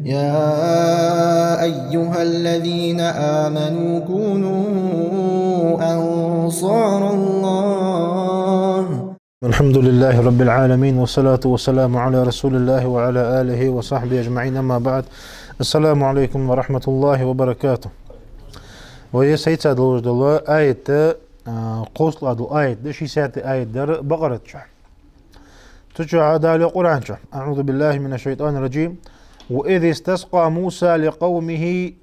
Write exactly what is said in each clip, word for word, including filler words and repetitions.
يا أيها الذين آمنوا كونوا أنصار الله. الحمد لله رب العالمين، والصلاة والسلام على رسول الله وعلى آله وصحبه أجمعين، أما بعد. السلام عليكم ورحمة الله وبركاته. Вай сеца долаш дола аят, а, кхоссалагӀа дола аят да, шестидесятый аят дар Бакъарат чу. Цу чу Дала йоах Къуръан чу: أعوذ بالله من الشيطان الرجيم. وإذ استسقى موسى لقومه.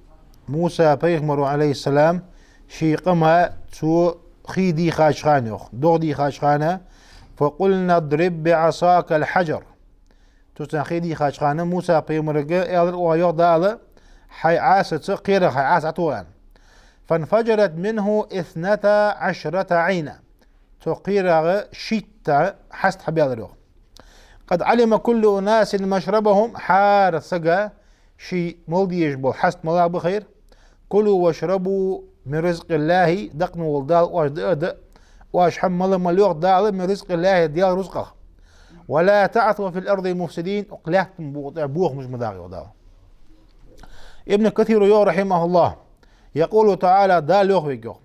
Муса пайхамара, عليه السلام, ший къама цо хий дийхача хана, йоах, догӀа дийхача хана, فقلنا اضرب بعصاك الحجر. Цо цунна хий дийхача хана Муса пайхамарага аьлар оаха, йоах Дала: хьай Ӏасаца кхерах хьай Ӏаса ӀотӀатоха, аьнна. فانفجرت منه اثنتا عشرة عينا. Цу кхерах шийтта хьаст хьабаьлар, йоах. قد علم كل أناس مشربهم. ХӀара сага ший мала дезаш бола хьаст малагӀа ба хайра. كلوا واشربوا من رزق الله. Дакъа вола Дала оаш даа а даа, оаш хӀама мала а мала, йоах Дала, من رزق الله, Даьла рузкъах. ولا تعثوا في الأرض مفسدين. Укх лаьттан букъа тӀа бохамаш ма дагӀа, йоах Дала. Ибн Касира йоах, رحمه الله, يقول تعالى, Дала йоах вайга, йоах: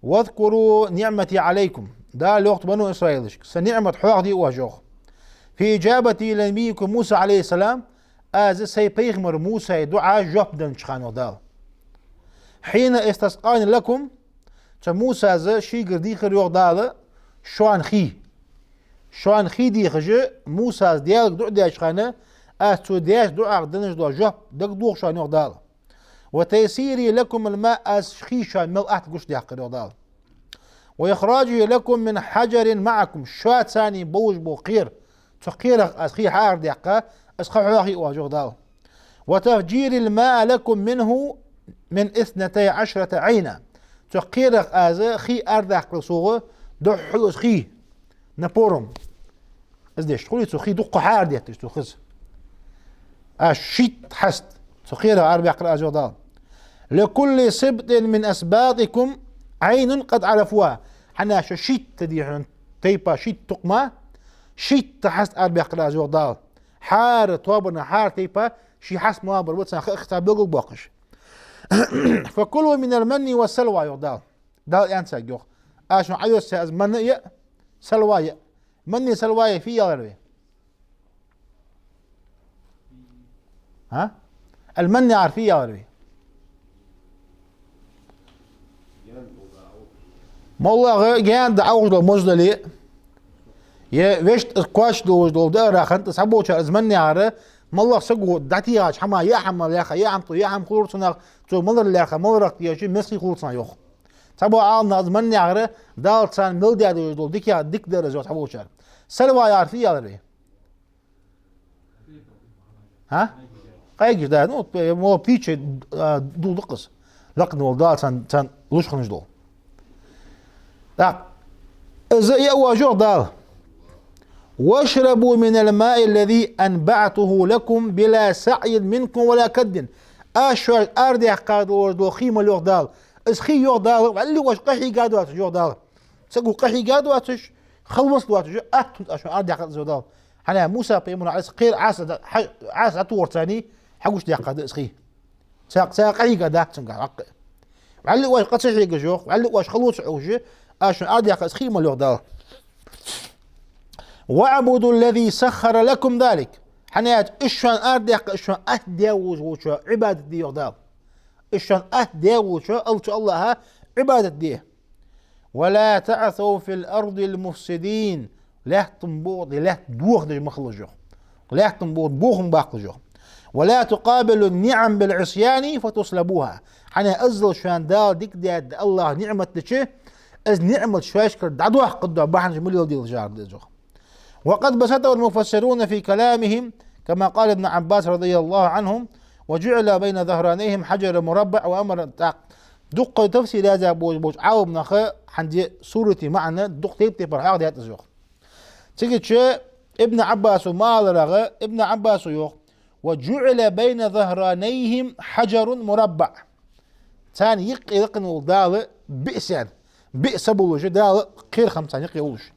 واذكروا نعمتي عليكم. Дала йоах цу бану Исраилашка: са ниӀмат хьоахаде оаш, йоах. في إجابتي لنبيكم موسى عليه السلام. Аз сай пайхамара Мусайга дуӀа жоп деннача хана, йоах Дала. حين استسقاني لكم. Цу Мусас шийгара дийхар, йоах Дала, шоана хий. Шоана хий дийхача, Мусас Даьлага дуӀа деча хана, аз цо деча дуӀах денна дола жоп дагадоах шоана, йоах Дала. وتيسيري لكم الماء. Аз хий шоана мел атта гучадаьккхар, йоах Дала. وإخراجي لكم من حجر معكم. Шоана цхьана болаш бола кхера. Цу кхерах аз хий хьаарадаьккха, аз ха хьоахае оаш, йоах Дала. وتفجير الماء لكم منه من اثنتي عشرة عينا. Цу кхерах аз хий арадаккхар сога, духхьал аз хий, напором. Из деш, хулий цу хий дукха хьаарадетташ цу хиза. Аз шийтта хьаст цу кхерах арабаьккхар аз, йоах Дала. لكل سبط من أسباطكم عين قد عرفوها. ХӀана аьлча шийтта дийхьан тайпа, шийтта тукъма, шийтта хьаст арабаьккхар аз, йоах Дала. ХӀара тоабанах, хӀара тайпа ший хьаст малагӀбар ба царна ха а хета, белгалбоаккхаш. فكلوا من المن والسلوى, йоах Дала. Дала аьннад царга, йоах: аз шоана Ӏоессай из манна а, салва а. Манни салваи фу ялар вай? ХӀа? Ал-манни яхар фу ялар вай? МоллагӀа гаьна да Ӏовжа дола моза дале, е вешта кхоачаш долаш дола даарах хӀанз цхьаболчар из манни яхар, моллагӀа саго дӀатехача хӀама, яа хӀама лаьрхӀа, яа хӀама тӀа, яа хӀама хулар цунах, цо малар лаьрхӀа, маларах тӀехьа мех хий хулар цунах, йоах. Цхьабола Ӏаламнаха из манни яхар Дала царна мел даь долаш дола дика, дика дар из, йоах цхьаболчар. Салва яхар фу ялар вай? ХӀа? Къайгаш, да, ну, мо птичий, а, дул да-кх из. Лакхе вола Дала царна, царна луш хиннаш дола. ТӀаккха из а я оаш, йоах Дала. واشربوا من الماء الذي أنبعته لكم بلا سعي منكم ولا كد. Аз шоашта арадаьккха долаш дола хий мала, йоах Дала. Из хий, йоах Дала, вӀалла оаш къахьийга доацаш, йоах Дала. Саго къахьийга доацаш, халвас доацаш, атта хӀама аз шоана арадаьккхад из, йоах Дала. ХӀана аьлча Муса пайхамара Ӏаса кхера, Ӏаса да-, хьа-, Ӏаса дӀатохар царна, хьагучадаьккха да из хий. Цхьа, цхьа къахьийга дац цунга хьакъ. ВӀалла оаш къа ца хьегаш, йоах, вӀалла оаш хало ца Ӏовжаш, аз шоана арадаьккха из хий мала, йоах Дала. واعبدوا الذي سخر لكم ذلك. ХӀана аьлча из шоана арадаьккха, из шоана атта даь волаш волчоа Ӏибадат де, йоах Дала. Из шоана атта даь волчоа, алча АллахӀа Ӏибадат де. ولا تعثوا في الأرض مفسدين. Лаьттан букъа тӀа лаьтта дохадеш ма хилалаш, йоах. Лаьттан букъа тӀа бохам баккхалаш, йоах. ولا تقابلوا النعم بالعصيان فتصلبوها. ХӀана аьлча иззал шоана Дала дика даьд АллахӀа ниӀмат дича, из ниӀмат шоашкара дӀадоаккхаргдола бахьанаш ма леладелаш, яхар да из, йоах. وقد بسطه المفسرون في كلامهم، كما قال ابن عباس رضي الله عنهم: وجعل بين ظهرانيهم حجر مربع وأمر. ТӀаккха дукха тафсир яздаь болаш болча Ӏаламнаха хӀанз сурата маӀан дукха тайп-тайпара хьоахадаьд из, йоах. Цигача Ибн Ӏаббаса ма аллара, Ибн Ӏаббаса йоах: وجعل بين ظهرانيهم حجر مربع. Царна юкъе лакхе вола Дала биъсаьнна, биъ са болаш Дала кхера хиннаб царна юкъе йолаш.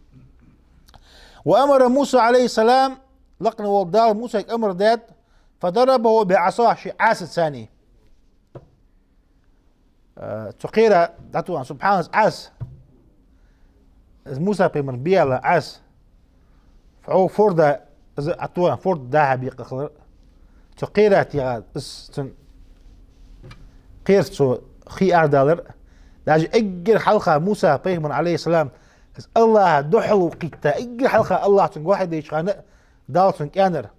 وأمر موسى عليه السلام, лакхе вола Дала Мусайга амар даьд, فضربه بعصاه, ший Ӏасаца цунна. Э, цу кхера дӀатоха, субхьаналлахӀ, Ӏаса. Из Муса пайхамара бе яьлла Ӏаса. Фу-, форда, из а тоха, форда дӀа-хьа бекъа хилар. Цу кхера тӀа из цун кхера цу хий арадалар. Даже эггара хьалха Муса пайхамар, Ӏалайхи ссалам, из АллахӀа духьал ва кхийтта, эггара хьалха АллахӀа цунга вахьи дайча хана, Дала цунна кӀаьннар: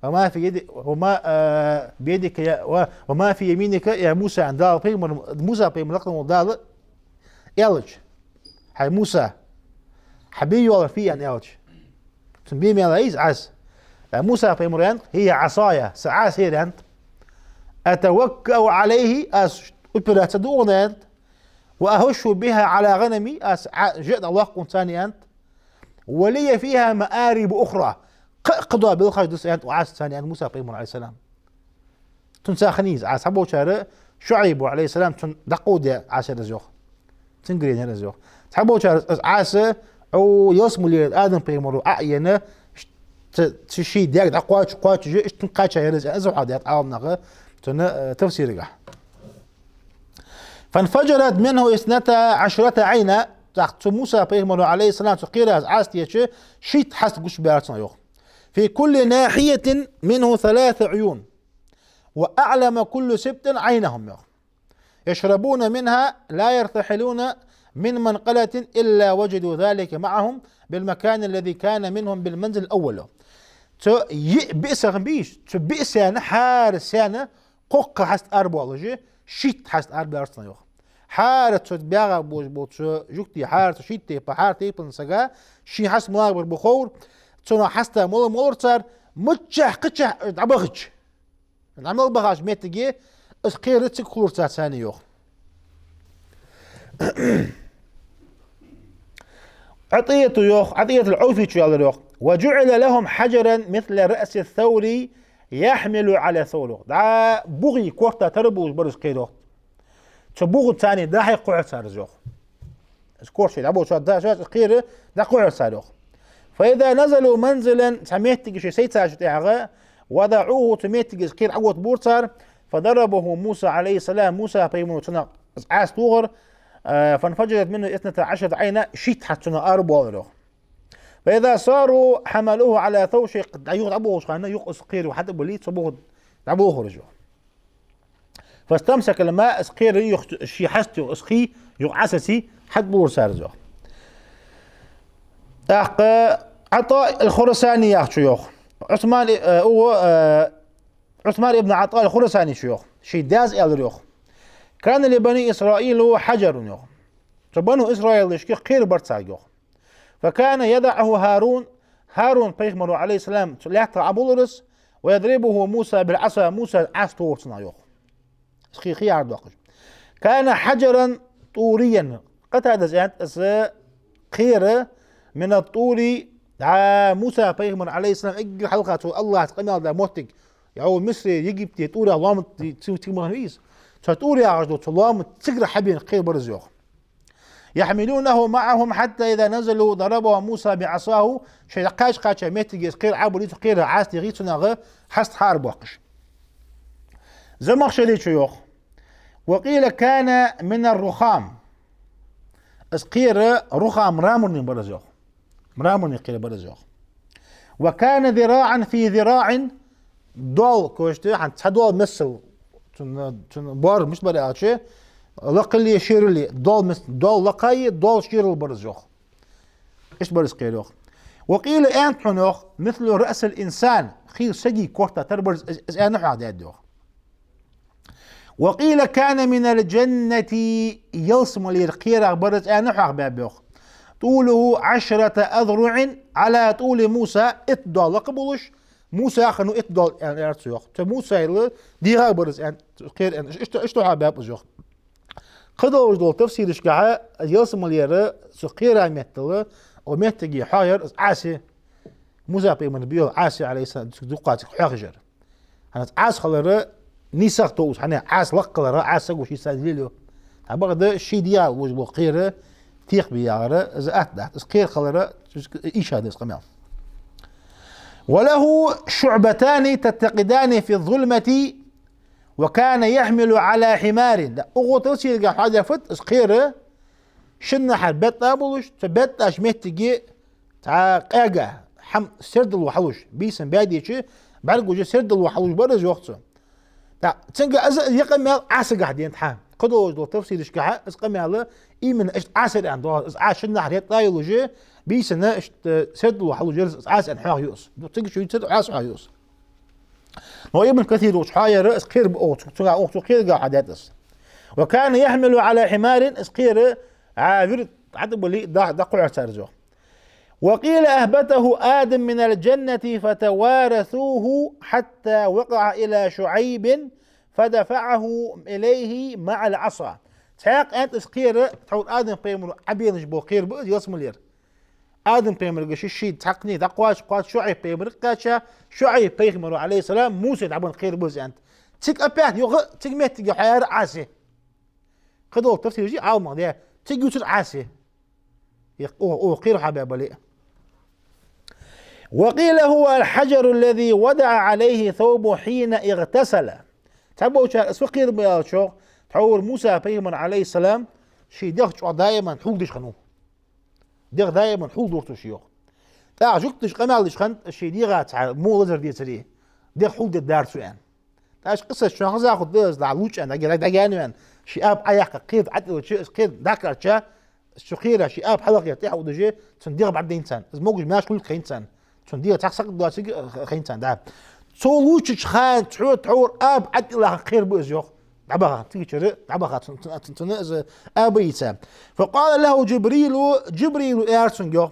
«وما في يد-, وما, э, بيدك يا, و-, وما في يمينك يا موسى», аьнна, Дала пайхамар, Муса пайхамара лакхе вола Дала аьлча: «ХӀай Муса, хьа бе йоаллар фу я?» аьнна аьлча. Цун бе мел я из Ӏаса. Э, Муса пайхамара аьннад: «هي عصاي, са Ӏаса я ер», аьннад. «أتوكأ عليه, аз опираться ду укхунна», аьннад. «وأهش بها على غنمي, аз Ӏа-, жа дӀалокх укхунна цунна», аьннад. «ولي فيها مآرب أخرى, кхы а кхыдола белхаш да са», аьннад, укх Ӏасаца цунна, аьннад Муса пайхамара, Ӏалайхи ссалам. Цунца хиннай из Ӏаса. Цхьаболчар, ШуӀайб, Ӏалайхи ссалам, цунна дӀакховдаь Ӏаса яр из йоах. Цун герен яр из йоах. Цхьаболчар из Ӏаса, Ӏо, ялсмалера Адам пайхамара Ӏо а енна, ш-, ц-, цу ший даьга дӀакхоач-, кхоачаш, иштта кхаьча яр из, из хьоахадаьд Ӏаламнаха цун, э, тафсирагахь. «فانفجرت منه اثنتا عشرة عينا», тӀаккха цу Муса пайхамара, Ӏалайхи ссалам, цу кхерах Ӏаса тӀа шийтта хьаст гучабаьлар цунах йоах. «في كل ناحية منه ثلاث عيون، وأعلم كل سبط عينهم», йоах. «يشربون منها لا يرتحلون من منقلة إلا وجدوا ذلك معهم بالمكان الذي كان منهم بالمنزل الأول». Цу йиъ биъсах бийш, цу биъсаьнна, хӀара саьнна кхоккха хьаст арабоалаш, шийтта хьаст арабаьлар цунах йоах. ХӀара цу бегӀа болаш бола цу жугтий, хӀара цу шийтта тайпа, хӀара тайпан сага ший хьаст малагӀа бар ба ховр, цунах хьаста мала молар цар, миччахьа, кхычахьа уж дӀабахача. ДӀа мел бахача моттиге из кхера цига хулар цар цунна йоах. ӀатӀията йоах, ӀатӀиятул-Ӏавфичо аьлар йоах: «وجعل لهم حجرا مثل رأس الثور يحمل على الثور». ДӀа бухий корта тара болаш бар из кхера йоах. Цу бухаца цунна дӀа-хьа кхухьар цар из йоах. Из корта шоай дӀаболча дӀа-, шоай из кхера дӀакхухьар цар йоах. «فإذا نزلوا منزلا», цхьа моттиг шоаш сайцачул тӀехьагӀа, «وضعوه», цу моттиге из кхера Ӏоотта бора цар, «فضربه موسى عليه السلام», Муса пайхамара цунах из Ӏаса тохар, э, «فانفجرت منه اثنتا عشرة عينا», шийтта хьаст цунах арабоалар йоах. «فإذا ساروا حملوه على الثور», шоай дӀа-, юха дӀаболхача хана, юха из кхера хьатӀабилле, цу бухаца дӀаболхар уж йоах. «فاستمسك الماء», из кхера юха, ший хьаст юха, из хий юха Ӏасаца хьатӀабуллар цар из йоах. ТӀаккха ӀатӀа ал-Хурасани яхачо йоах. Ӏусман, э, укхо, э, Ӏусман ибн ӀатӀа ал-Хурасаничо йоах. Ший даьс аьлар йоах: «كان لبني إسرائيل حجر», йоах. Цу бану Исраилашка кхера бар царга йоах. «فكان يضعه هارون», ХӀарун пайхамара, Ӏалайхи ссалам, цу лаьттах Ӏобуллар из, «ويضربه موسى بالعصا», Муса Ӏаса тохар цунах йоах. Из хий, хий арадоаккхаш. «كان حجرا طوريا». Къатадас аьннад, из кхера «من الطور», дӀа Муса пайхамар, Ӏалайхи ссалам, эггара хьалха цо АллахӀаца къамаьл даь моттиг, яу Мисре, Египте, ТӀура лоам, цу, цу цига ма хиннавий из. Цу ТӀур яхаш дола цу лоам цигара хьабена кхера бар из йоах. «يحملونه معهم حتى إذا نزلوا ضربه موسى بعصاه», шоай дӀакхача-кхача моттиге из кхера Ӏобилле, цу кхера Ӏаса тӀа хий цунах хьаст хьарабоаккхаш. Замахшаричо йоах: «وقيل كان من الرخام». Из кхера рухам, мраморни бар из йоах. Мраморни кхера бар из йоах. «وكان ذراعا في ذراع», доал, кхоачаш да, хӀанз цхьа доал миссел, цун, цун бор мишта бар аьлча, лакхалеи шералеи, доал мис-, доал лакхеи, доал шерали бар из йоах. Иштта бар из кхера йоах. «وقيل», аьннад хьона йоах, «مثل رأس الإنسان», хий сага корта тара бар из, из, из аьнна хьоахадаьд йоах. «وقيل كان من الجنة», ялсмалера кхерах бар из аьнна хьоахабаьб йоах. «طوله عشرة أذرع على طول موسى», итт доал лакха болаш, Муса хиннав итт доал аьнна аьлар цо йоах. Цу Мусайла дегӀах бар из аьнна, кхера аьнна, иштта, иштта хьоахабаьб из йоах. Кхыдолаш дола тафсирашкахьа ялсмалера цу кхера меттала, укх моттиге хьоахаяр из Ӏаса, Муса пайхамара бе йола Ӏаса, Ӏалайхи ссалам, дукха цига хьоахаяр. ХӀана аьлча Ӏаса хилар нийсагӀа товш, хӀана аьлча Ӏаса лакха хилар, Ӏаса саго ший санна лелаю. ТӀаккха бакъда ший дегӀа вож бо кхера текхабе яхар, из атта дац. Из кхера хилар, из ийша да из къамаьл. وله شعبتان تتقدان في الظلمة وكان يحمل على حمار. Да, укхо тафсиргахь хьоадаьд из кхера, шиннахьара беттӀа а болаш, цу беттӀача моттиге цхьа къаьга, хӀама сердало хьалуш, бийсан баьдеча, бӀаргагуш сердало хьалуш бар из, йоах цо. Да, цунга из, из къамаьл Ӏасагахь денад хьа. Кхыдолча дола тафсирашкахьа из къамаьл именно иштта Ӏаса аьнна доагӀа, из Ӏа шиннахьара етӀа йолаш, бийсан иштта сердало хьалуш яр из Ӏаса аьнна хьоахаю из. Цига чу йицар Ӏаса хьоахаю из. Но Ибн Касира укх чу хьоаяьр из кхера ба, укх цу, цунгахь, укх цу кхерагахь хьоадаьд из. وكان يحمل على حمار, из кхера, а, вир дӀатӀабилла, дӀа-, дӀакхухьар цар из, йоах. وقيل أهبطه آدم من الجنة فتوارثوه حتى وقع إلى شعيب فدفعه إليه مع العصا. Цхьаькха аьннад, из кхера тхьовра Адам-пайхамаро Ӏобенаш бола кхера ба из ялсмалера. Адам-пайхамарга ший, ший цхьаккха дӀакхоачаш, кхоачаш ШуӀайб-пайхамарга кхаьча, ШуӀайб-пайхамаро, Ӏалайхи ссалам, Мусайга дӀабенна кхера ба из аьннад. Цига опять йоах, цига моттиге хьоаяьр Ӏаса. Кхыдола тафсираш Ӏаламнаха даь, цига ювцар Ӏаса. Е, о, о, кхера хьабаь бале а. وقيل هو الحجر الذي وضع عليه ثوبه حين اغتسل. Цхьаболчар из фу кхера ба аьлча, тхьовра Муса-пайхамар, Ӏалайхи ссалам, ший дегӀ чӀоагӀа даиман хьулдеш хиннав. ДегӀ даиман хьулдора цо ший, йоах. ТӀаккха жугташа къамаьл деш хиннад, ший дегӀа цхьа мо лазар децаре, дегӀ хьулдергдар цо аьнна. ТӀаккха къиссаш чу хазахуд да из, дӀа лучӀа аьнна, дӀа-, дӀагаьннаваьнна, ший аба Ӏояьккха кхера дӀатӀаиллача, из кхера дӀакхаьчача, цу кхера ший аба хьалхара тӀехьа удаже, цун дегӀ бӀаргадайнад царна. Из могаш-маьрша хулилга хайнад царна. Цун дегӀ цхьа сакъа доацилга хайнад царна, да. Цо лучача хана цо тхьовра аба ӀотӀаиллача хана кхера ба из, йоах. ДӀабаха, цигачара дӀабаха цун, цун, цун, цун из аба йийца. فقال له جبريل, Жибрила аьлар цунга, йоах: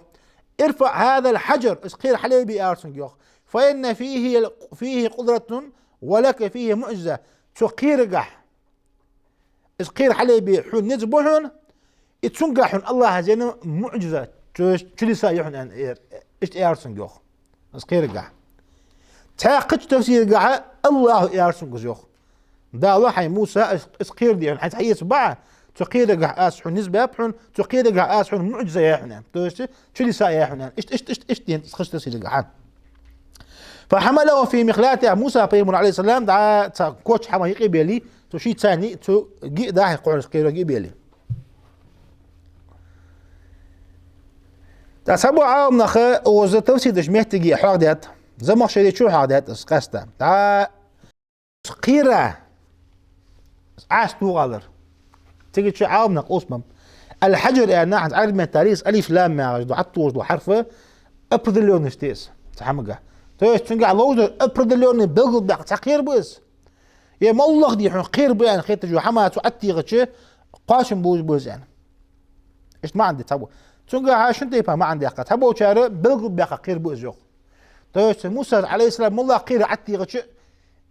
ارفع هذا الحجر, из кхера хьалъебе, аьлар цунга, йоах. فإن فيه، فيه قدرة ولك فيه معجزة. Цу кхерагахь из кхера хьалъебе хьона низ ба хьона, и цунгахь хьона АллахӀа зена муӀжиза, то есть чудеса я хьона, аьнна, э, иштта аьлар цунга, йоах. Из кхерагахь. Цхьаькхача тафсирагахьа АллахӀа аьлар цунга из, йоах. Дала: хӀай Муса, из, из кхера де хьона, хьайца хьаэца бакъахьа, цу кхерагахь аз хьона низ баьб хьона, цу кхерагахь аз хьона муӀжиза яьй хьона, аьнна. То есть чудеса яьй хьона, аьнна. Иштта, иштта, иштта, иштта денад из кхыча тафсирагахьа. فحمله في مخلاته, Муса-пайхамар, Ӏалайхи ссалам, дӀа цхьа коча хӀамах юкъе а белий, цу ший цани, цу ги а дахьа кхухьараш кхера ги а белий. ТӀаккха цхьаболча Ӏаламнаха укхаза тафсир деча моттиге хьоахадаьд, Замахшари чу хьоахадаьд из къаьстта. ДӀа кхера Ӏаса тохалар. Цигача Ӏаламнаха къовсам ба. Аль-хьаджар аьнна, хӀанз Ӏарбий меттала из алиф-лам яхаш дола, ӀотӀатохаш дола хьарф определённость да из цу хӀамага. То есть цунгахь ловзар определённый белгалбаьккха цхьа кхера ба из. Е моллагӀа дий хьона кхера ба аьнна хеташ йола хӀама цо ӀотӀатехача, кхоачам болаш ба из аьнна. Иштта маӀан да цхьаболча. Цунгахьа шин тайпара маӀан даьккхад. Цхьаболчар белгалбаьккха кхера ба из, йоах. То есть Мусас, Ӏалайхи ссалам, моллагӀа кхера ӀотӀатехача,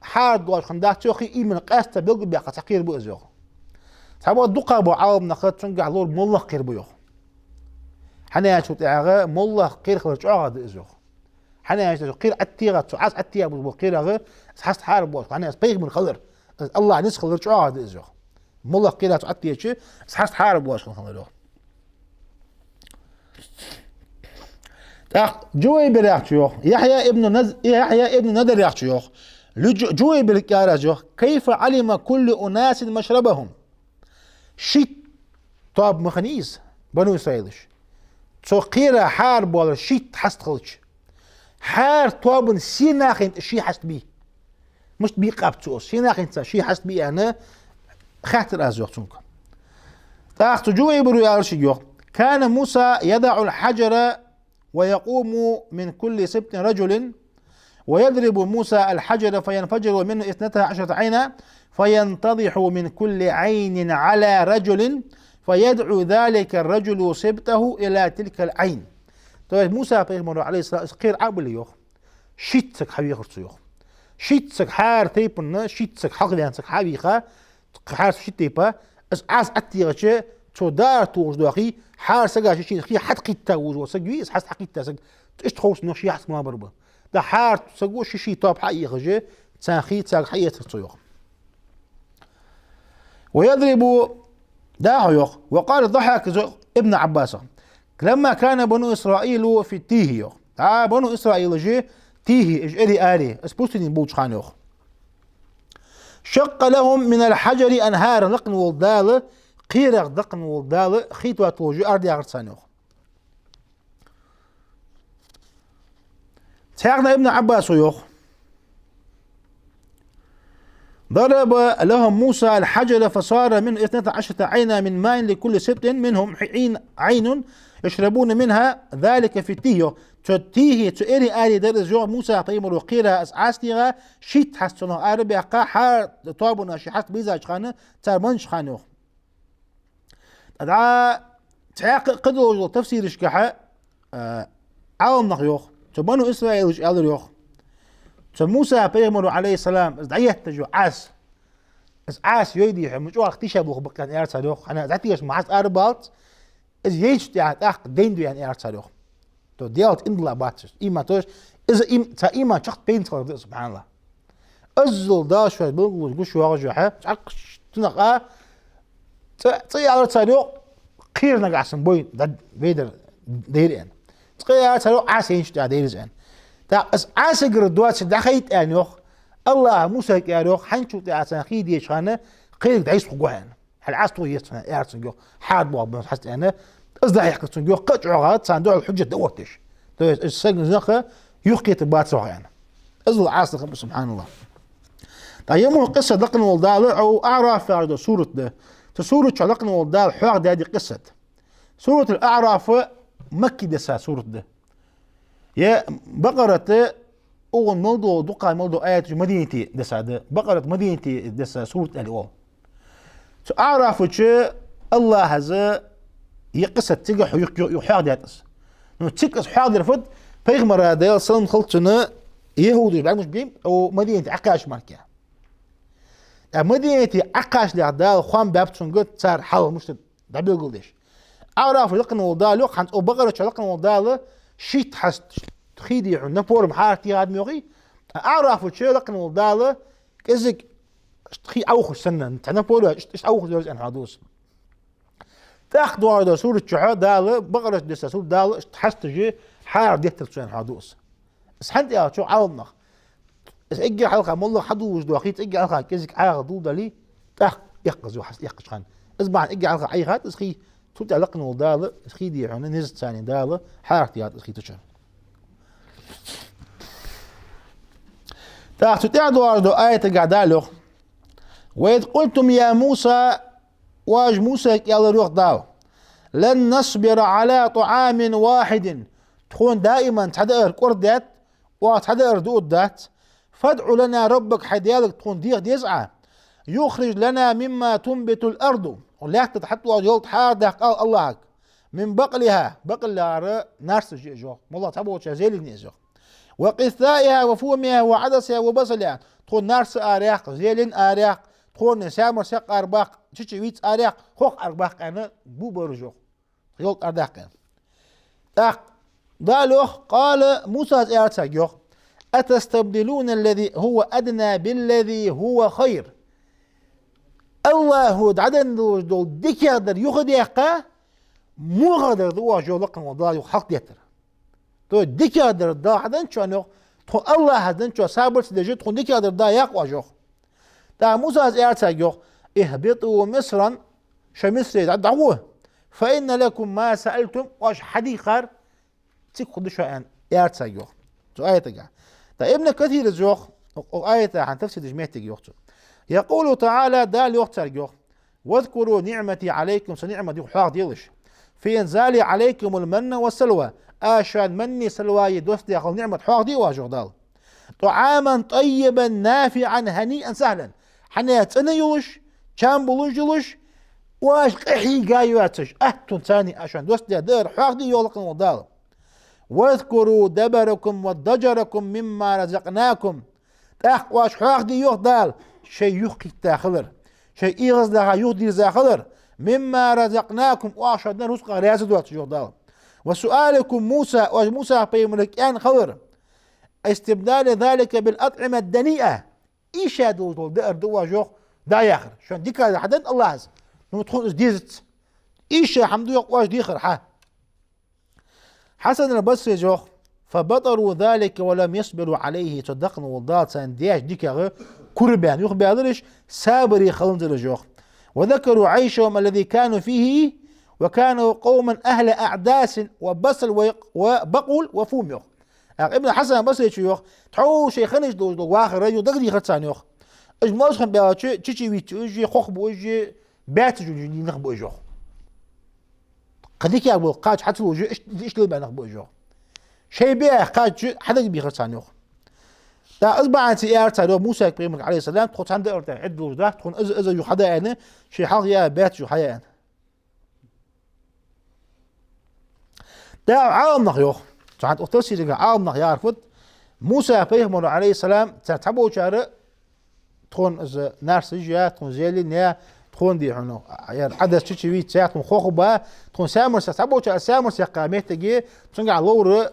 хьарадоагӀаш хиннадац, йоах, именно къаьстта белгалбаьккха цхьа кхера ба из, йоах. Цхьаболча дукхагӀболча Ӏаламнаха цунгахь ловр моллагӀа кхера ба, йоах. ХӀана аьлча тӀехьагӀа моллагӀа кхера хилар чӀоагӀагӀа да из, йоах. ХӀана аьлча кхера ӀотӀатеха, цу Ӏаса ӀотӀатеха бу-, бу кхерагӀа, из хьаста хьарабоагӀаш, хӀана аьлча пайхамар хилар, из АллахӀа низ хилар чӀоагӀагӀа да из, йоах. МоллагӀа кхера цо ӀотӀатехача, из хьаста хьарабоагӀаш хинна хилар, йоах. ТӀаккха Жувайбир яхачо йоах, Яхья ибн Наз-, Яхья ибн Надар яхачо йоах, Лу-, Жу-, Жувайбирга аьлар аз, йоах: كيف علم كل أناس مشربهم؟ Шийтта тоаба ма хиннай из, Бану Исраилаш. Цу кхера хьарабоалар шийтта хьаста хилча, хӀара тоабан сенахьа тӀа ший хьаста бий? Мишта бийкъаб цо из? Сенахьа тӀа ший хьаста бий аьнна, хаьттар аз, йоах, цунга. ТӀаккха цу Жувайбиро аьлар шийга, йоах: كان موسى يضع الحجر ويقوم من كل سبط رجل، ويضرب موسى الحجر فينفجر منه اثنتا عشرة عينا، فينتضح من كل عين على رجل، فيدعو ذلك الرجل سبطه إلى تلك العين. То есть Муса-пайхамаро, Ӏалайхи ссалам, из кхера Ӏобилле, йоах, шийтта саг хьавехар цо, йоах. Шийтта саг, хӀара тайпан шийтта саг, хьалхаваьнна саг хьавийха, хӀара шийтта тайпа, из Ӏаса ӀотӀатехача, цо дӀатохаш доахий, хӀара сага ший-ший хий хьатӀакхийтта вужа вола саг вий, из хьаста хьакхийтта саг, иштта ховш нах ший хьаста ма бар ба. ТӀаккха хӀара саго ший-ший тоаба хьаийхача, царна хий царга хьаэцар цо, йоах. ويضرب, дӀахо йоах. وقال الضحاك, йоах, ابن عباس: لما كان بنو إسرائيل في التيه, йоах. ДӀа Бану Исраилаш же, тӀехьа, уж эрий-арий, из пустыни болча хана, йоах. شق لهم من الحجر أنهارا, лакхе вола Дала, кхерах лакхе вола Дала, хий тотталуш арадаьхар царна, йоах. Цхьаькха Ибн Ӏаббаса йоах: ضرب لهم موسى الحجر فصار منه اثنتا عشرة عينا من ماء لكل سبط منهم عين، عين يشربون منها ذلك في التيه. Цу тӀехьа, цу эрий-арий дар из, йоах, Муса пайхамара кхера, из Ӏаса тӀера, шийтта хьаст цунах арабаьккха, хӀара тоабанна ши хьаст бийзача хана, цар меннача хана, йоах. ТӀаккха цхьаькха кхыдолча тафсирашкахьа, а, Ӏаламнаха йоах, цу бану Исраилаша аьлар йоах: цу Муса пайхамара, Ӏалайхи ссалам, из дӀаетташ йола Ӏаса, из Ӏаса йой дий хьона, ма чӀоагӀа тийша болх ба-кх аьнна, аьлар цар йоах, хӀана аьлча дӀатехаш ма хьаст арабалац, из йойча тӀехьа тӀаккха дайна да аьнна, аьлар цар йоах. То делать индала бац. Иман, то есть, из им-, цар иман чакхбайнца хилар да, субхьаналлахӀ. Иззал Дала шоай белгалонаш гуш йоагӀаш я хьа, цхьаккха цунах а, цӀи, цӀи аьлар цар йоах, кхера нагахьа санна бой, дӀа-, вай дар дайра аьнна. Цкъа аьлар цар йоах, Ӏаса йойча тӀехьа дайра из аьнна. ТӀаккха из Ӏасагара доацар дӀахайта аьнна йоах, АллахӀа Мусайга аьлар йоах, хӀанзчул тӀехьа царна хий деча хана, кхерарг дӀайса хургва хьо аьнна. Хьал Ӏаса тохаеш цунна, аьлар цунга йоах, хьарда боагӀа бан хьаст аьнна, из дӀахьекхар цунга йоах, кхы а чӀоагӀа царна духьал хьужжат дӀаоттадеш. То есть, из саг нахаца юхакхетаргбацар йоах аьнна. Иззал Ӏаса хиннаб, субхьаналлахӀ. ТӀаккха ер мо къиссат лакхе вола Дала, укх АӀраф яхаш дола сурат да. Цу сурата чу лакхе вола Дала хьоахадаьд из къиссат. Суратул АӀраф Макке десса сурат да. Е Бакъарат, укхун мел дола, дукха мел дола аяташ Мадинате десса да. Бакъарат Мадинате десса сурат аьле оал. Цу АӀрафа чу АллахӀа из, е къиссат цига хьо-, юх-, юх-, юха хьоахадаьд из. Ну, цига из хьоахадир фуд, пайхамара, Даьла салам хилда цунна, яхӀудаша бӀаргагуш бий, укх Мадинате Ӏокхаьчача мара. ТӀаккха Мадинате Ӏокхачалехь Дала хоам баьб цунга цар хьал мишта да дӀабелгалдеш. АӀрафа чу лакхе вола Дала йоах, хӀанз укх Бакъарат чу лакхе вола Дала шийтта хьаст хий дий хьона, напоар ма хьара тӀехьа ма йоахий. ТӀаккха АӀрафа чу лакхе вола Дала кӀезига хий Ӏоухаш санна, цхьа напоар йоацаш, иштта Ӏоухаш йолаш аьнна хьоахаду из. ТӀаккха доагӀаш дола сурат чу хьа Дала, Бакъарат чу десса сурат, Дала иштта хьасташ хьара деттар цо аьнна хьоахаду из. Из хӀана да аьлча, Ӏаламнаха, из эггара хьалха моллагӀа хьадувлаш дола хий, эггара хьалха кӀезига Ӏаьха дулдале, тӀаккха эккхаз йоах хьаст эккхача хана. Из бахьан эггара хьалха Ӏайхад из хий, цул тӀехьа лакхе вола Дала, из хий дий хьона, низаца царна Дала хьарахьийхад из хий тушар. ТӀаккха цу тӀехьа доагӀаш долча аятагахь Дала йоах: وإذ قلتم يا موسى, оаш Мусайга аьлар йоах Дала: لن نصبر على طعام واحد, тхона даиман цхьа даар кӀордадаьд, оаха цхьа даар дуаргдац. فادع لنا ربك, хьай Даьлага тхона деха деза Ӏа. يخرج لنا مما تنبت الأرض, лаьтта тӀа хьатӀадоагӀаш йолча хьарадаккха ала АллахӀага. من بقلها, бакъал яхар нарсаш я йоах, моллагӀа цхьаболчар зелень я йоах. وقثائها وفومها وعدسها وبصلها, тхона нарса араяккха, зелень араяккха, тхона саьмар-сакх арабаккха, чича-виц араяккха, хох арабаккха аьнна, бу бар уж йоах. Йолт арадаккха. ТӀаккха Дала йоах, قال, Мусас аьлар царга йоах: أتستبدلون الذي هو أدنى بالذي هو خير. АллахӀа дӀаденна долаш дола дикагӀдар юхадаьккха, вокхадар да оаш, йоах, лакхе вола Дала юха хьалхадеттар. То есть дикагӀдар Дала хьаденначоа йоах, тхона АллахӀа денначоа сабар ца деш, тхона дикагӀдар да яккха оаш йоах. ТӀаккха Мусас аьлар царга йоах: اهبطوا مصرا, шо Мисре дӀа-, дӀагӀо. فإن لكم ما سألتم, оаш хьадийхар цига хургда шоана, аьлар царга йоах. Цу аятагахь. ТӀаккха Ибн Касира йоах, укх аята хьа тафсир деча метте йоах цо. يقول تعالى, Дала йоах царга йоах: واذكروا نعمتي عليكم, са ниӀмат юха хьоахаделаш. في إنزال عليكم المن والسلوى, аз шоана манни салваи доссадаь хила ниӀмат хьоахаде оаш йоах Дала. طعاما طيبا نافعا هنيئا سهلا. Хьанна цӀена йолаш, чам болаш йолаш, оаш къахьийга йоацаш, аьттув царна аз шоана доссадаь даар хьоахаде йоах лакхе вола Дала. واذكروا دبركم وضجركم مما رزقناكم. ТӀаккха оаш хьоахаде йоах Дала шоай юхакхийтта хилар, шоай эгӀазлагӀа юхадирза хилар, مما رزقناكم, оаха шоана денна рузкъах раьза доацаш йоах Дала. وسؤالكم موسى, оаш Муса пайхамарага кӀаьнна хилар. استبدال ذلك بالأطعمة الدنيئة. Ийша долаш дола даар да оаш йоах дӀаяхар. Шоана дикагӀдар хьаденнад АллахӀа, ну, тхона из дезац. Ийша хӀама да йоах оаш дехар хьа. Хьасан аль-Басрис йоах: فبطروا ذلك ولم يصبروا عليه. Цу дакъа волча Дала царна деча дикагӀа кура баьнна юхабаьлар уж, сабаре хиланзар уж, йоах. وذكروا عيشهم الذي كانوا فيه وكانوا قوما أهل أعداس وبصل ويق-، وبقول وفوم, йоах. ТӀаккха Ибн Хьасан Басречо йоах, тхьовра шоай хиннача долча вахара юха дагадехар царна, йоах. Уж маьждигаш баьлча, чу-чу вийца уж, хох ба уж, баьццаш уж, нах ба уж, йоах. Кхы дикагӀа бола кхача хьа ца луш, иш-, иштта лелабаь нах ба уж, йоах. Шоай беа кхача хьадагабехар царна, йоах. ТӀаккха из бахьанца аьлар цар, йоах, Муса пайхамарга, Ӏалайхи ссалам, тхо цхьан даар тӀа Ӏаддалуш дац, тхона из, из юха хьада аьнна, шоай хьалха яа баьццаш юха хьая аьнна. ТӀаккха Ӏаламнаха йоах, цхьан укх тафсирага Ӏаламнаха яхар фуд, Муса пайхамара, Ӏалайхи ссалам, цар цхьаболчар тхона из нарсаж я, тхона зелень я, тхона, дий хьона, яр Ӏадас чу-чу вийца я, тхона хох ба, тхона саьмарсех, цхьаболчар саьмарсех кхаь моттиге, цунгахьа ловра,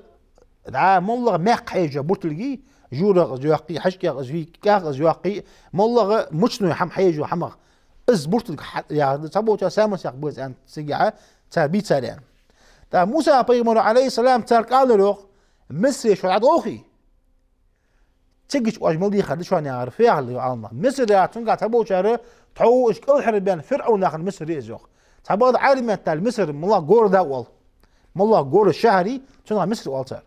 дӀа моллагӀа маькх хьежа буртилгий, журагӀа из йоаккхий, хьажкӀегӀа из вий, кӀагӀа из йоаккхий, моллагӀа мучной хӀама хьежа хӀамах. Из буртилг хьа-, яхар да, цхьаболчар саьмарсех ба из аьнна, цигахьа цар бийцар аьнна. ТӀаккха Муса пайхамара, Ӏалайхи ссалам, царга аьлар, йоах, Мисре шо дӀадолхе, цига чу оаш мел дехар да шоана, яхар, фу яхар да, йоах Ӏаламнаха. Миср яхар цунгахьа цхьаболчар тхьовра уж кӀалхарабаьнна ФирӀавн нахана Миср я из, йоах. Цхьабакъда Ӏарбий меттала Миср, моллагӀа город оал. МоллагӀа город, шахьар, цунах Миср оал цар.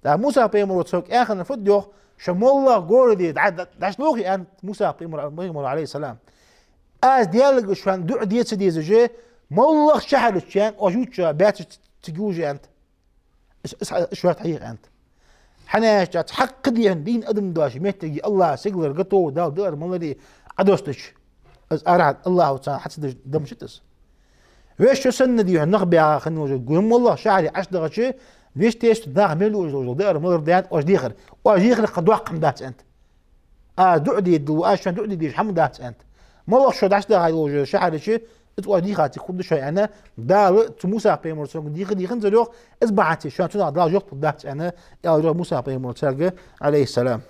ТӀаккха Муса пайхамара царга аьнна хиннар фуд, йоах, шо моллагӀа городе дӀа-, дӀа-, дӀачудолхе, аьннад Муса пайхамара, пайхамара, Ӏалайхи ссалам, аз Даьлага шоана дуӀа де ца дезаш, моллагӀа шахьар чу, аьннад, оаш ювцача баьццаш цига ювцаш, аьннад. Ис, ис, ис шоашта хьеха, аьннад. ХӀана аьлча цхьаккха дехьа дийна адам доацача моттиге АллахӀа сигалара готов Дала даар маларе Ӏодоссача, из арахьа АллахӀа царна хьа ца деш дам шит из. Вешта санна, дий хьона, нах баьха хинна йолча гуй моллагӀа шахьаре Ӏочудахача, вешта тешта нах мел луш йолча даар малар да, аьннад, оаш дехар. Оаш дехар кхы доккха хӀама дац, аьннад. Аз дуӀа де дезаш, аз шоана дуӀа де дезаш хӀама дац, аьннад. МоллагӀа шо дӀачудахача йолча шахьар чу, из оаш дийхача хургда шоана, аьнна, Дала цу Муса пайхамара цунга дийха-, дийханзар, йоах, из бахьанца шоана цунах Дала жоп лургдац, аьнна, аьлар, йоах, Муса пайхамара царга, Ӏалайхи ссалам.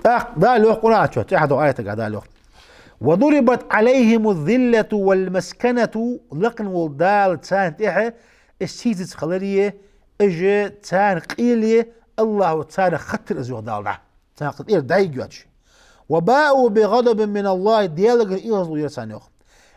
ТӀаккха Дала йоах Къуръан чу, цхьа хьадоагӀа аятага Дала йоах: وضربت عليهم الذلة والمسكنة, лакхе волча Дала царна тӀехьа из сийсаз хиларе, из царна къеле, АллахӀа царах хаттар из, йоах Дала, дӀа. Царна кхы тӀера дӀайига йоацаш. وباءوا بغضب من الله, Даьлагара эгӀазло яр царна, йоах.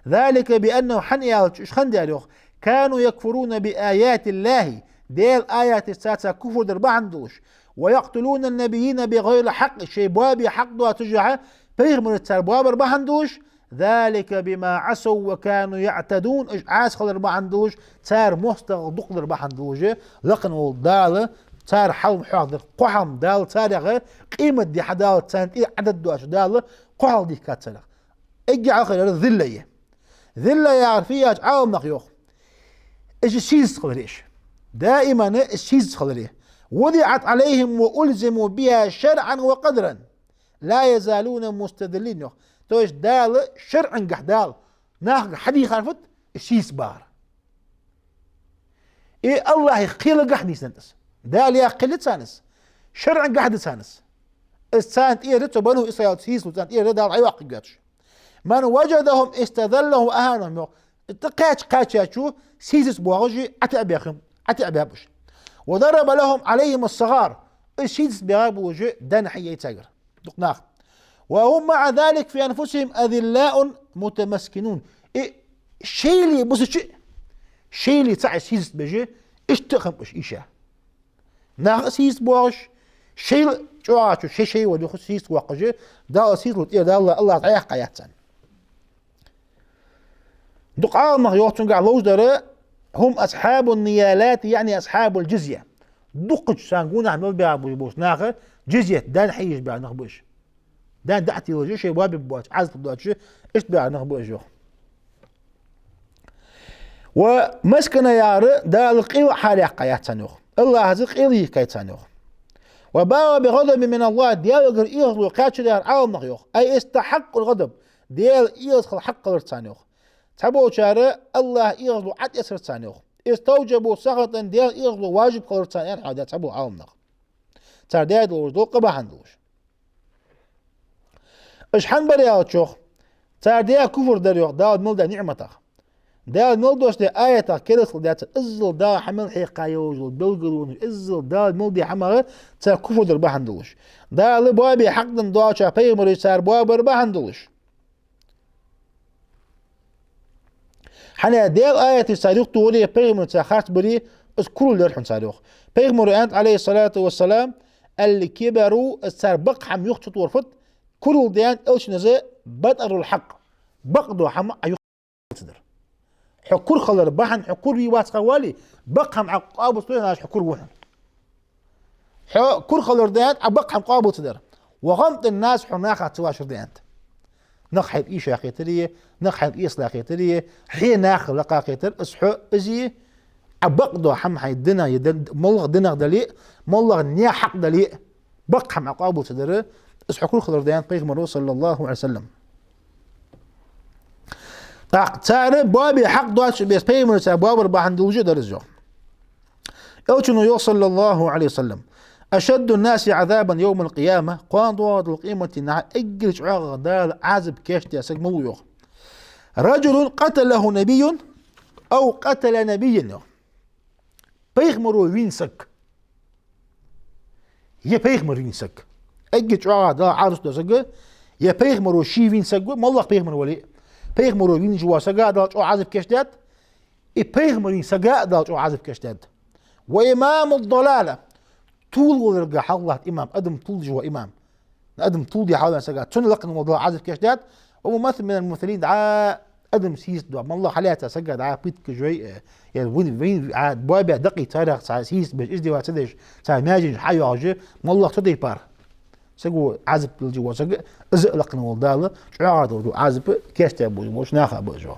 ذلك بأنهم, хӀана аьлча, уж хиннадар, йоах, كانوا يكفرون بآيات الله, Даьла аяташца цар куфр дар бахьан долаш, ويقتلون النبيين بغير الحق, шоай боабе хьакъ доацаш пайхамараш цар боабар бахьан долаш, ذلك بما عصوا وكانوا يعتدون, уж Ӏаса хилар бахьан долаш, цар моастагӀал дукха дар бахьан долаш, лакхе волча Дала цар хьал хьоахадаьр, кхо хӀама Дала царех, къематди хьадаллалца царна тӀера Ӏадат доацаш Дала кхо хьал дийхкад царех. Эггара хьалхара ذلة я. ذلة яхар фу яц, Ӏаламнаха йоах, из сийсаз хиларе уж. Даиман из сийсаз хиларе. وضعت عليهم وألزموا بها شرعا وقدرا. لا يزالون مستذلين, йоах. То есть Дала шарӀагахьа Дала нахага хьадийхар фуд, из сийсаз бахар. Из АллахӀа кхелагахьа нийсденнад из. Дала яхар кхел я царна из. ШарӀагахьа да царна из. Из царна тӀера, цу бану Исраилаца сийсазло царна тӀера Дала хьайоаккхаргйоацаш. من وجدهم استذلهم وأهانهم, йоах. ТӀакхаьча кхаьчачо сийсаз боагӀаш, ӀотаӀабаьб уж, ӀотаӀабаьб уж. وضرب لهم عليهم الصغار. Из сийсаз баьгӀа болаш даьнна хьаяьй царгара дукха нах. وهم مع ذلك في أنفسهم أذلاء متمسكنون. Из шоайла бусача, шоайла цаӀ сийсаз беш, иштта а хиннаб уж ийша. Нах а сийсаз боагӀаш, шоайла чӀоагӀачо шоай-шоай вар юха сийсаз воаккхаш, Дала сийсазло тӀера Дала, АллахӀа дӀаяьккха яц царна. Дукха Ӏаламнаха йоах цунгахьа ловзадар: هم أصحاب النيالات، يعني أصحاب الجزية. Дукхача царна гонахьа мел баьгӀа болча наха джизьят, даьнна хьаеш баьгӀа нах ба уж. Даьнна дӀа а телаш, шоай боабергбоацаш, Ӏазап доацаш, иштта баьгӀа нах ба уж, йоах. Ва маскана яхар Дала къел хьаяьккха яц царна, йоах. АллахӀаца къел йийхка яц царна, йоах. وباءوا بغضب من الله, Даьлагара эгӀазло кхаьчар яхар Ӏаламнаха йоах. أي استحقوا الغضب, Даьла эгӀазхила хьакъ хилар царна, йоах. Цхьаболчар АллахӀа эгӀазло ӀотӀаэцар царна, йоах. استوجبوا سخطا, Даьла эгӀазло важиб хилар царна, аьнна хьоахадаьд цхьабола Ӏаламнаха. Цар даь долаш дола къа бахьан долаш. Уж хӀана бар аьлча, йоах, цар даь куфр дар, йоах, Дала мел даь ниӀматах. Дала мел доссадаь аятах керастал даьд цар, иззал Дала хьа мел хьекха йолаш йола белгалонаш, иззал Дала мел даь хӀамах цар куфр дар бахьан долаш. Дала боабе хьакъ денна доацача пайхамараш цар боабар бахьан долаш. ХӀана аьлча Даьла аяташ цар юхатохаре, пайхамараш цар харцбаре, из курал дар хьона цар, йоах. Пайхамара аьннад, Ӏалайхи ссалату вассалам: «الكبر», из цар бакъ хӀама юха ца тохар фуд, курал да аьннад Элчано, «بطر الحق», бакъдола хӀама Ӏа юха ца дар. Хьо кура хилар бахьан, хьо кура вий вац ха вале, бакъ хӀама Ӏа къоабал ца дой, хьо кура ва хьона. Хьо кура хилар да аьннад Ӏа бакъ хӀама къоабал ца дар. «وغمط الناس», хьо наха ца вошар да аьннад. Нах хьайна ийша кхетаре, нах хьайна эсала кхетаре, хье наха лакха кхетар, из хьо, из Ӏа бакъдола хӀама хьай дина, е дан-, моллагӀа динах дале а, моллагӀа наьха хьакъ дале а, бакъ хӀама Ӏа къоабал ца дар, из хьо кура хилар да аьннад пайхамара, صلى الله عليه وسلم. ТӀаккха цар боабе хьакъ доацаш беса пайхамараш цар боабар бахьан долаш дар из, йоах. Элчано йоах, صلى الله عليه وسلم: «أشد الناس عذابا يوم القيامة», кхоана доагӀача къемата дийнахьа эггара чӀоагӀа Дала Ӏазап кийчдаь саг малув, йоах. «رجل قتله نبي أو قتل نبيا», йоах. Пайхамаро вийна саг. Е пайхамар вийна саг. Эггара чӀоагӀа Дала Ӏазап кийчдаь саг, е пайхамаро ше вийна саг ва, моллагӀа пайхамар вале а. Пайхамаро вийна вола сага Дала чӀоагӀа Ӏазап кийчдаьд, и пайхамар вийна сага Дала чӀоагӀа Ӏазап кийчдаьд. «وإمام الضلالة», тувлаваларга хьалха латта имам, адам тувладеш вола имам. Адам тувладе хьалваьнна сага, цунна лакхвенна вола Дала Ӏазап кийчдаьд. «وممثل من الممثلين», дӀа адам сийсаз дола, моллагӀа хьалаьца сага дӀа пыткаш вай, э, е вин, вин, а, боабе дакъий царех цхьа сийсаз беш, издеваться деш, цхьа маьженаш хьайоагӀаш, моллагӀа цу тайпара саго Ӏазап лелаш вола саг, из а лакхвенна вола Дала чӀоагӀа дола Ӏазап кийчдаь болаш болча наха ба из, йоах.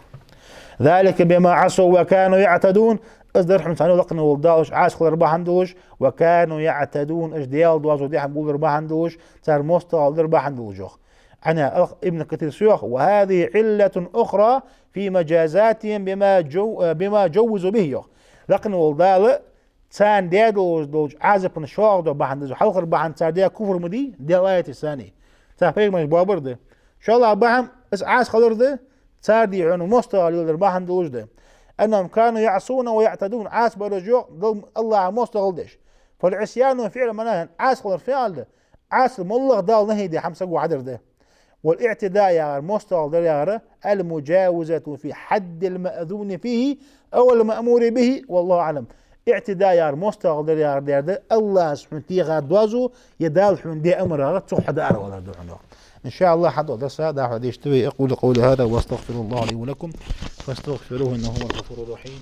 «ذلك بما عصوا وكانوا يعتدون», из дар хьона царна лакхвенна вола Дала уж Ӏаса хилар бахьан долаш, «وكانوا يعتدون», уж Даьла доазув тӀехьа бувлар бахьан долаш, цар моастагӀал дар бахьан долаш, йоах. Ӏана ал-, Ибн Касира йоах: «وهذه علة أخرى في مجازاتهم بما جو-، بما جوزوا به», йоах. Лакхвенна вола Дала царна даь долаш долча Ӏазапа шоллагӀа дола бахьан да из, хьалхара бахьан цар даь куфр ма дий, Даьла аяташ санна. Цар пайхамараш боабар да. ШоллагӀа бахьан из Ӏаса хилар да, цар дий хьона моастагӀал леладар бахьан долаш да. «أنهم كانوا يعصون ويعتدون», Ӏаса бар уж, йоах, Дал-, АллахӀа моастагӀал деш. «فالعصيان فعل ما نهى», Ӏаса хилар фиӀл да, Ӏаса моллагӀа Дала нахьи даь хӀама саго хьадар да. «والاعتداء», яхар, моастагӀал дар яхар, «المجاوزة في حد المأذون فيه أو المأمور به، والله أعلم». ИӀтида яхар, моастагӀал дар яхар дер да, АллахӀа хьона техад доазув, е Дала хьона даь амарах цох хьадаравалар да хьона. إن شاء الله, хьадоагӀача дарса дӀахо дешаргда вай. أقول قولي هذا وأستغفر الله لي ولكم فاستغفروه إنه هو الغفور الرحيم.